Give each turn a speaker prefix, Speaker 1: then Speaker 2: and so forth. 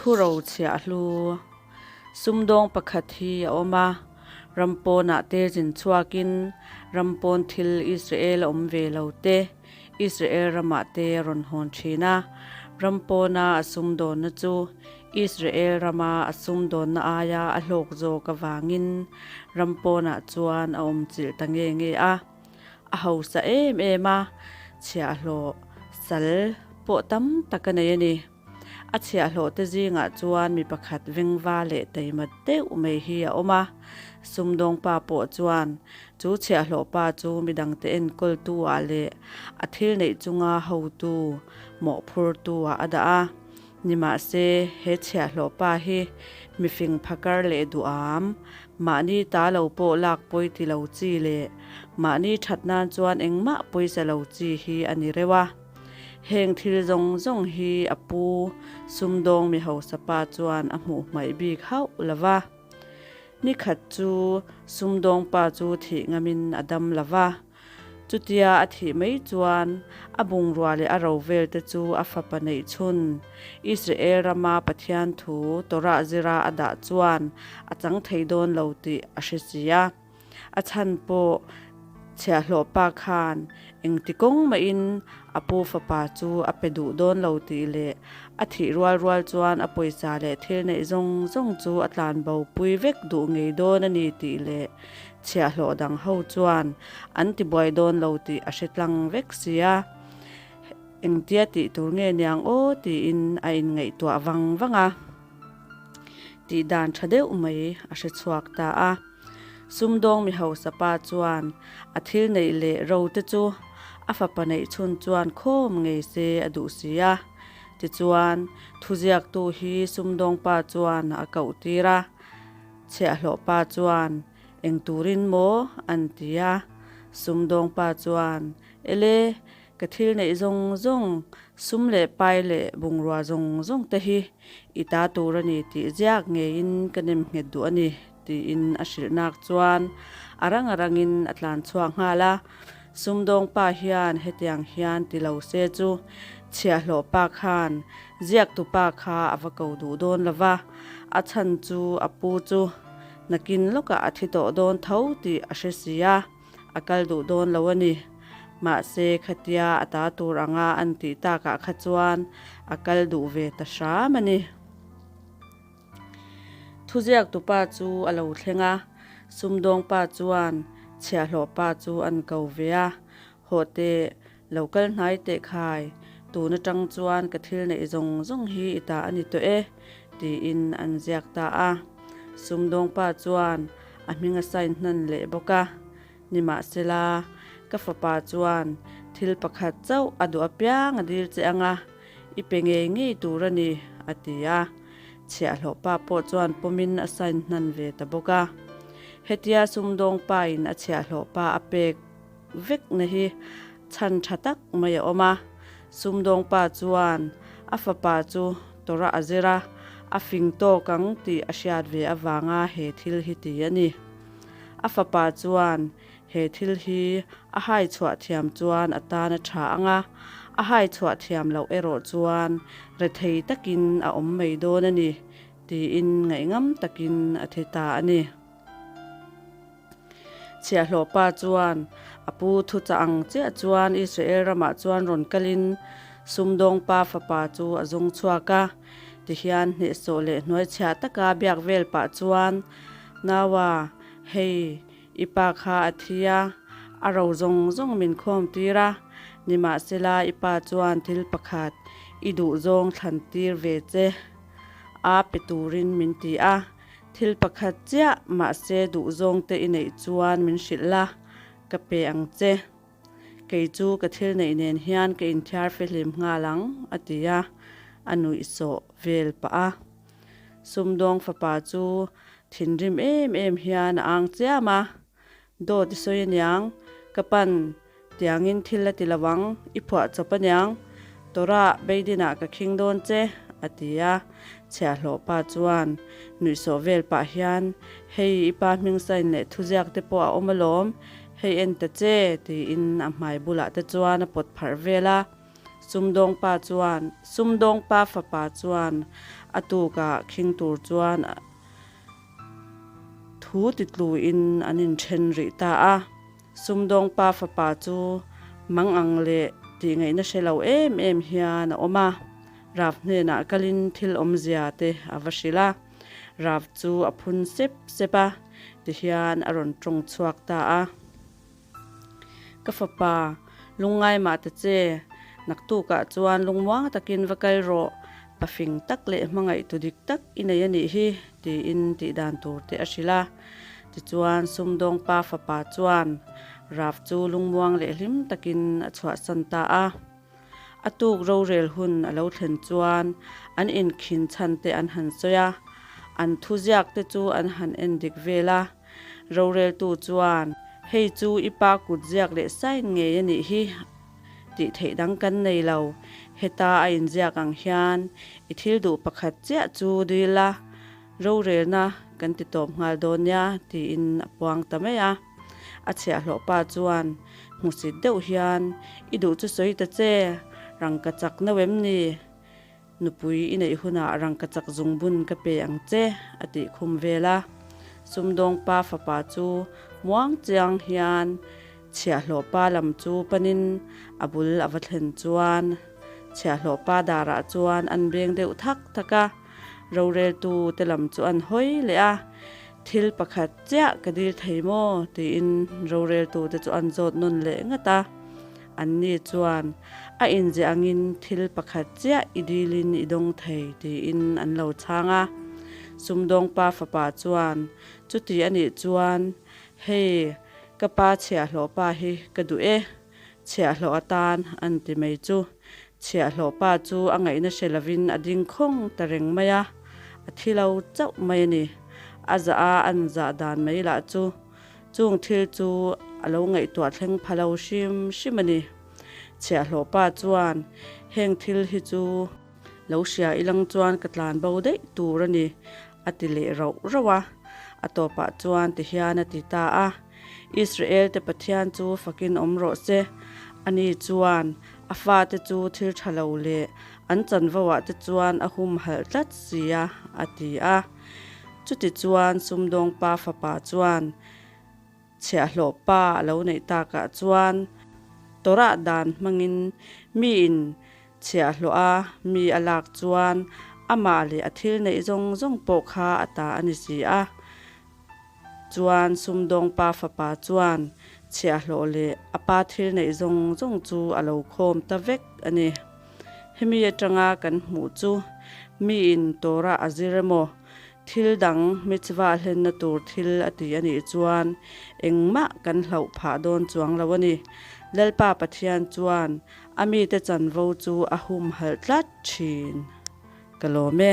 Speaker 1: Thurochhiah hlu sumdawng pakhat hi a awm a, ram pawnah te zin chhuakin ram pawn thil Israel a awm ve lo te Israel ramah te a rawn hawn thin a, ram pawna a sumdawnna chu Israel rama a sumdawnna aia a hlawk zawk avangin ram pawnah chuan a awm chilh ta nge nge a. A hausa em em a, chhiahhlawh sal pawh tam tak a nei a ni. A chhiahhlawh te zingah chuan mi pakhat vengva leh taima deuh mai hi a awm a. Sumdawng pa pawh chuan chu chhiahhlawh pa chu midangte enkawltu ah leh a thil neih chunga hotu mawhphurtu ah a dah a. Nimahse, he chhiahhlawh pa hi mifing phakar leh duham, mahni ta lo pawh lak pawi ti lo chi leh mahni that nan chuan engmah pawisa lo chi hi a ni reuh a. Heng thil zawng zawng hi a pu sumdawng mi hausa pa chuan a hmuh hmaih bik hauh lo va. Ni khat chu sumdawng pa chu thih ngamin a dam lo va. Chutia a thih mai chuan a bungrua leh a ro vel te chu a fapa neih chhun Israel rama Pathian thu Torah zira a dah chuan a chang thei dawn lo tih a hre si a. A chhan pawh chhiahhlawh pa khan engti kawng mahin a pu fapa chu a pe duh dawn lo tih leh a thih rual rual chuan a pawisa leh thil neih zawng zawng chu a tlan bo pui vek duh ngei dawn a ni tih leh chhiahhlawh dang ho chuan an ti buai dawn lo tih a hre tlang vek si a. Engtia tih tur nge niang aw tiin a inngaihtuah vang vang a. Tih dan tha deuh mai a hre chhuak ta a. Sumdawng mi hausa pa chuan a thil neih leh ro te chu a fapa neih chhun chuan khawm ngei se a duh si a. Tichuan, thuziaktu hi sumdawng pa chuan a koh tir a. Chhiahhlawh pa chuan, Eng turin maw? an ti a. Sumdawng pa chuan, Ele, Ka thil neih zawng zawng, sum leh pai leh bungrua zawng zawng te hi i ta tur a ni tih ziak ngeiin ka nem nghet duh a ni, tiin a hrilh nak chuan a rang a rangin a tlan chhuak nghal a. Sumdawng pa hian hetiang hian ti lo se chu chhiahhlawh pa khan ziaktu pa kha a va ko duh dawn lo va, a chhan chu a pu chu nakin lawkah a thi tawh dawn tho tih a hre si a. A kal duh dawn lo a ni. Mahse, khatia a ta tur anga an tih takah kha chuan a kal duh ve ta hram a ni. Thuziaktu pa chu a lo thleng a, sumdawng pa chuan chhiahhlawh pa chu an ko ve a, Hawh teh, lo kal hnai teh khai, tun atang chuan ka thil neih zawng zawng hi i ta a ni tawh e, tiin an ziak ta a. Sumdawng pa chuan a hming a sign hnan leh bawk a. Nimahsela, ka fapa chuan thil pakhat chauh a duh apiang a dil che ang a, i pe ngei ngei tur a ni, a ti a. Chhiahhlawh pa pawh chuan pawmin a sign hnan ve ta bawk a. Hetia sumdawng pain a chhiahhlawh pa a pek vekna hi chhan tha tak mai a awm a. Sumdawng pa chuan a fapa chu Torah a zir a, a fing tawk ang tih a hriat ve avanga he thil hi ti a ni. A fapa chuan he thil hi a hai chhuah thiam chuan a tan a tha ang a, a hai chhuah thiam loh erawh chuan rethei takin a awm mai dawn a ni tiin ngaihngam takin a thi ta a ni. Chhiahhlawh pa chuan a pu thuchah ang chiah chuan Israel ramah chuan rawn kalin sumdawng pa fapa chu a zawng chhuak a. Tihian hnehsawh leh hnuaichhiah taka biak vel pah chuan, Naua, hei i pa kha a thi a, a ro zawng zawng min khawm tir a, nimahsela i pa chuan thil pakhat i duhzawng thlan tir ve che a pe turin min ti a. Thil pakhat chiah mahse duhzawng te i neih chuan min hrilh la, ka pe ang che. Kei chu ka thil neih nen hian ka inthiar fehlim nghal ang, a ti a, a nuih sawh vel pah a. Sumdawng fapa chu thinrim em em hian a ang chiam a, Dawt i sawi aniang, ka pan tiangin thil a ti lo ang, i phuah chawp aniang, Torah beidinah ka khing dawn che, a ti a. Chhiahhlawh pa chuan nuihsawh vel pah hian, Hei i pa hming sign leh thuziak te pawh a awm alawm, hei en ta che, tiin a hmai bulah te chuan a pawt pharh vel a. Sumdawngpa chuan Sumdawngpa fapa chuan a tukah khing tur chuan thu titluin an inthen rih ta a. Sumdawngpa fapa chu mang ang leh tih ngaihna hre lo em em hian a awm a. Rav hnenah kalin thil awmzia te a va hrilh a. Rav chu a phun sep sep a, tihian a rawn tawng chhuak ta a. Ka fapa, lungngai mah ta che, naktukah chuan lungmuang takin va kal rawh, pafing tak leh hmangaihtu dik tak i nei a nih hi, tiin tihdan tur te a hrilh a. Tichuan sumdawngpa fapa chuan Rav chu lungmuang leh hlim takin a chhuahsan ta a. A tuk rorel hun a lo thlen chuan an inkhin chhan te an han sawi a, an thuziak te chu an han en dik vel a. Roreltu chuan, Hei chu i pa kut ziak leh sign ngei a nih hi tih theih dang kan nei lo. Heta a inziak ang hian i thil duh pakhat chiah chu dil a, rorelna kan ti tawp nghal dawn nia tiin a puang ta mai a. A chhiahhlawh pa chuan hmusit deuh hian, I duh chu sawi ta che, rangka chak no em ni? Nupui i neih hunah rangka chak zungbun ka pe ang che, a tih khum vel a. Sumdawng pa fapa chu muang chiang hian chhiahhlawh pa lam chu panin a bul a va thlen chuan chhiahhlawh pa darah chuan an beng deuh thak thak a. Roreltu te lam chu an hawi leh a, Thil pakhat chiah ka dil thei maw? tiin roreltu te chu an zawt nawn leh ngat a. Anni chuan, A inziah angin thil pakhat chiah i dilin i dawng thei, tiin an lo chhang a. Sumdawngpa fapa chuan, Chuti a nih chuan, hei, ka pa chhiahhlawhpa hi ka duh e, chhiahhlawh atan an ti mai chu. Chhiahhlawhpa chu a ngaihna hre lovin a ding khawng ta reng mai a, a thi lo chauh mai a ni. A zah a an zah dan mai lah chu. Chung thil chu a lo ngaihtuah thleng pha lo hrim hrim a ni. Chhiahhlawhpa chuan heng thil hi chu lo hria ilang chuan ka tlan bo daih tur a ni, a ti leh rauh rauh a. A tawpah chuan ti hian a ti ta a, Israel te Pathian chu fakin awm rawh se. Ani chuan a fate chu thil tha lo leh an chanvoah te chuan a humhalh tlat si a, a ti a. Chutichuan sumdawngpa fapa chuan chhiahhlawh pa a lo neih takah chuan Torah dan hmangin miin chhiahhlawh a mi a lak chuan amah leh a thil neih zawng zawng pawh kha a ta a ni si a. Chuan sumdawngpa fapa chuan chhiahhlawh leh a pa thil neih zawng zawng chu a lo khawm ta vek a ni. Hemi atanga kan hmuh chu miin Torah a zir emaw, thil dang mitzvah hlenna tur thil a ti a nih chuan engmah kan hlauh phah dawn chuang lo a ni. Lalpa Pathian chuan a mite chanvo chu a humhalh tlat thin. Ka lawm e.